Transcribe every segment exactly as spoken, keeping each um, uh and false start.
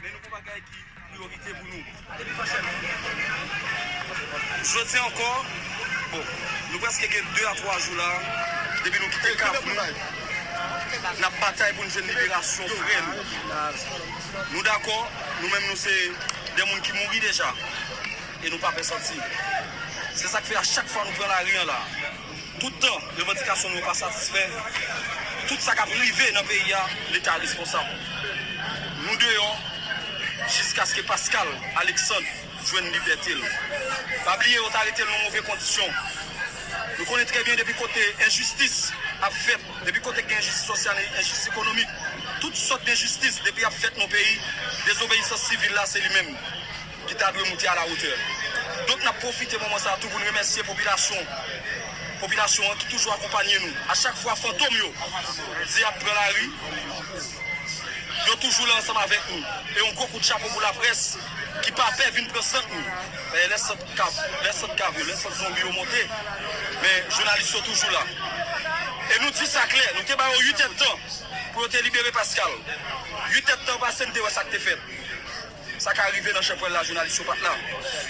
Men nou gon bagay ki priyorite pou nou. Jodi ankò, bon, nou prèske gen de a twa jou la, depi nou kite kaf nou, n ap batay pou n jwenn liberasyon frè nou. Nou dakò, nou menm nou se de moun ki mouri deja, e nou pa pè santi. Se sa k fè a chak fwa nou pran lari an la, tout tan revandikasyon nou yo pa satisfè, tout sa k ap rive nan peyi a, Leta responsab. Nou deyò jiskaske Pascal Alexandre jwenn libète l. Pa bliye, yo t arete l nan move kondisyon. Nou konnen trè byen depi kote enjistis ap fèt, depi kote gen enjistis sosyal, enjistis ekonomik, tout sòt denjistis, depi ap fèt nan peyi, dezobeyisans sivil la, se li menm ki ta dwe moute a la wotè. Donk, n ap pwofite moman sa a tou pou n remèsye popilasyon, popilasyon an ki toujou akonpanye nou. A chak fwa fantom yo di y ap pran lari, yo toujou la ansanm avèk nou. E yon gwo kout chapo pou laprès ki pa pè vin pran sant nou. Paske lè sant ka, lè sant ka vre, lè sant zonbi yo monte, men jounalis yo toujou la. E nou di sa klè, nou te ba yo uit èdtan pou yo te libere Pascal. Uit èdtan pase, n te wè sa k te fèt. Sa ka rive nan chanpwèl la, jounalis yo pa t la.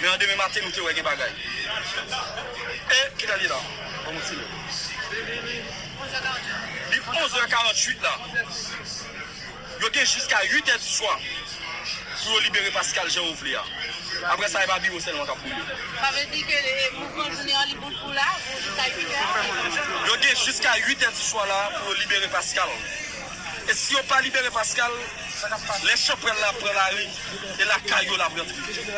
Men an demen maten, nou te wè gen bagay. E, kilè l ye la? Ban m yon ti lè. Li onz è karanntuit la. Yo gen jiska uit è di swa pou yo libere Pascal jan yo vle a. Apre sa, e pa biwo sèlman k ap boule. Sa vle di ke, e, mouvman jounen an, li bout pou la, pou jiska uit è? Yo gen jiska uit è di swa la pou yo libere Pascal. E si yo pa libere Pascal, lè chanpwèl la pran lari, e lakay yo l ap rantre.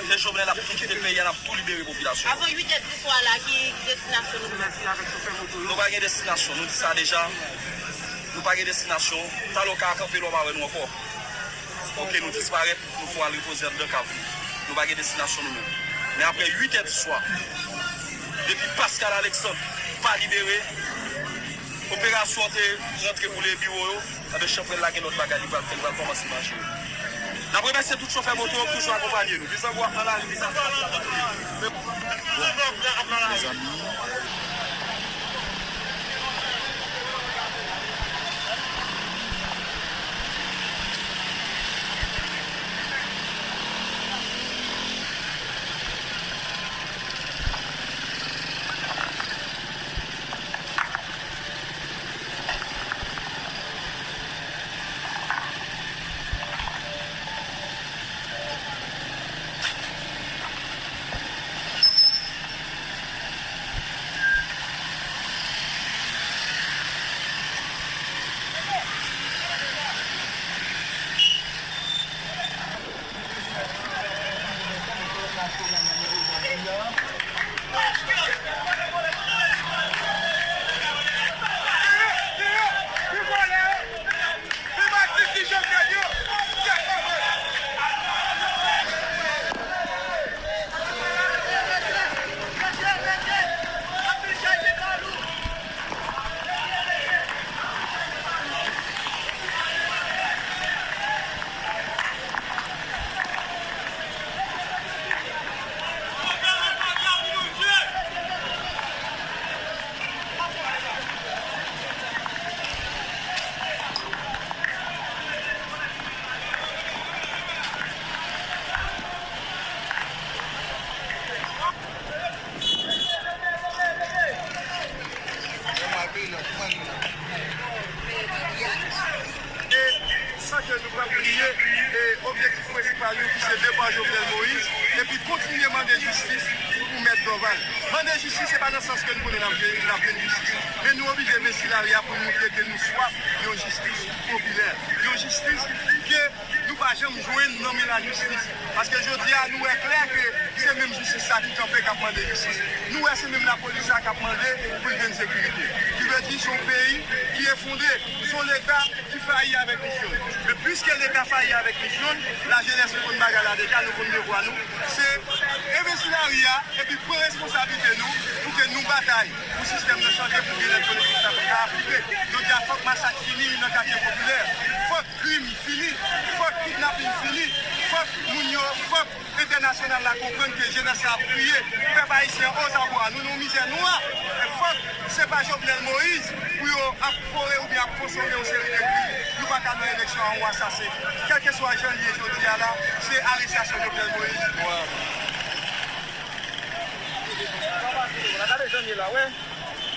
Lè Jovenel ap kite peyi a, n ap tou libere popilasyon. Avan uit è di swa la, ki destinasyon nou? Nou pa gen destinasyon, nou di sa deja. Nou pa gen destinasyon. Talè w ka kanpe la, w pa wè nou ankò. Oke, nou disparèt, nou fò al repoze anndan kav nou. Nou pa gen destinasyon nou menm. Men apre uit è di swa, depi Pascal Alexandre pa libere, operasyon an te rantre boule biwo yo, enben chanpwèl la gen lòt bagay li pral fè, li pral kòmanse mache. N ap remèsye tout chofè moto yo ki toujou akonpanye nou. Bizango ap nan lari, bizango ap nan lari. Mezanmi. E san ke nou pa bliye, e objektif prensipal nou ki se depa Jovenel Moïse, epi kontinye mande jistis pou Mèt Dorval. Mande jistis, se pa nan sans ke nou konnen n ap jwenn, n ap jwenn jistis. Men nou oblije envesti lari a pou n montre ke nou swaf yon jistis popilè. Yon jistis ke nou pa janm jwenn nan men lajistis. Paske jodi a, nou wè klè ke se menm jistis sa ki kanpe, k ap mande jistis. Nou wè se menm lapolis sa k ap mande pou l jwenn sekirite. Ki vle di, se yon peyi ki efondre, se yon Leta ki fayi avèk misyon l. Men piske Leta fayi avèk misyon l, lajenès nou konn bagay la deja, nou konn devwa nou. Se envesti lari a, epi pran responsablite nou pou ke nou batay pou sistèm nan chanje, pou byenèt kolektif la ka aplike. Jodi a, fòk masak fini nan katye popilè. Fòk krim fini. Fòk kidnaping fini. Fòk moun yo, fòk entènasyonal la konprann ke jenès la ap kriye. Pèp ayisyen an ozabwa. Nou nan yon mizè nwa. Fòk se pa Jovenel Moïse pou yo ap kore oubyen ap konsome yon seri de krim. Nou pa ka nan eleksyon a yon asasen. Kèlkeswa jan l ye jodi a la, se arestasyon Jovenel Moïse. Gade jan l ye la, wè.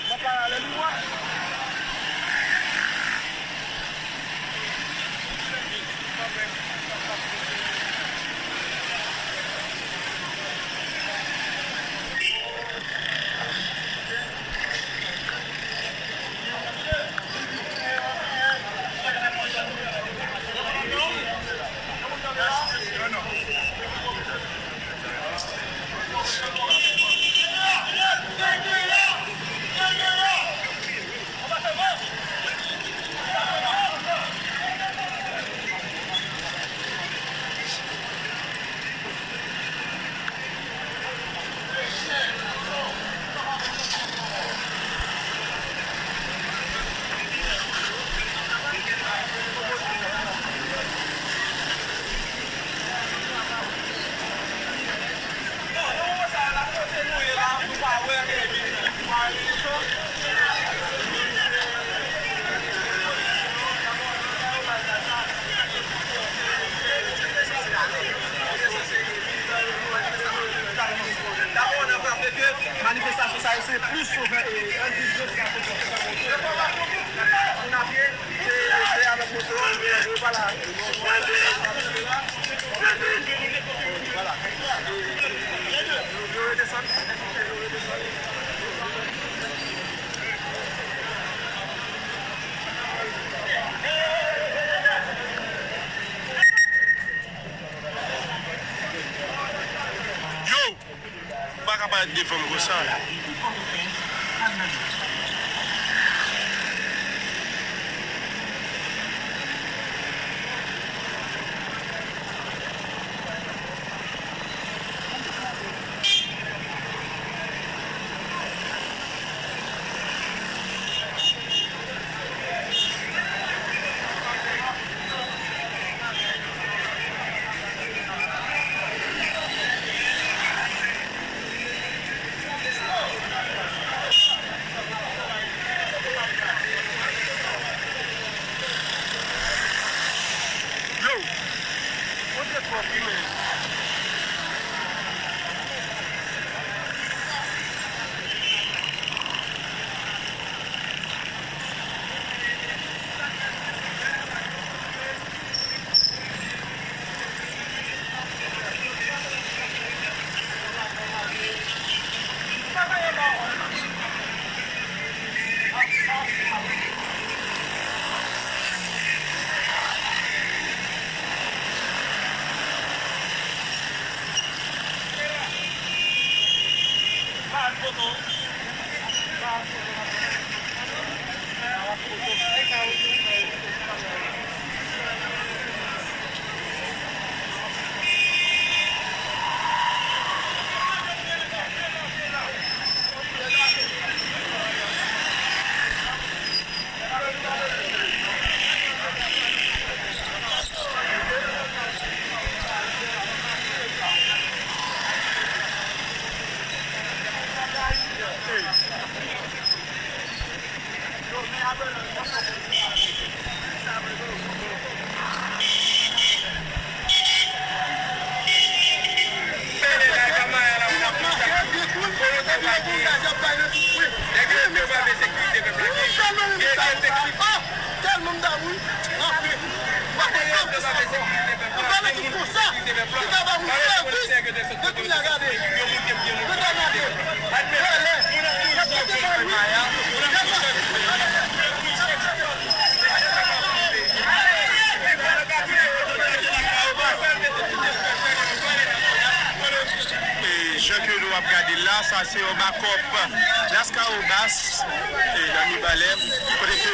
Nan paralèl, wi, wè. Manifestasyon sa yo se plis sovè e endijens k ap fè sa. Moun a pye, se, se avèk moto, e vwala. Vwala. Yo, yo redesann, yo redesann. Yo! Ou pa ka parèt devan m konsa. Yo! Monte twòp wi, men. Tèlman m damou. Anfen, m pa konn sa. Ou pale tout konsa. Li ka ba moun sèvis. Depi kounye a gade. Yo ta gade. Vèlè. Y ap mete bal wi. E jan ke nou ap gade l la, sa se yon bakòp Lascahobas, e nan Mibalè, kote ke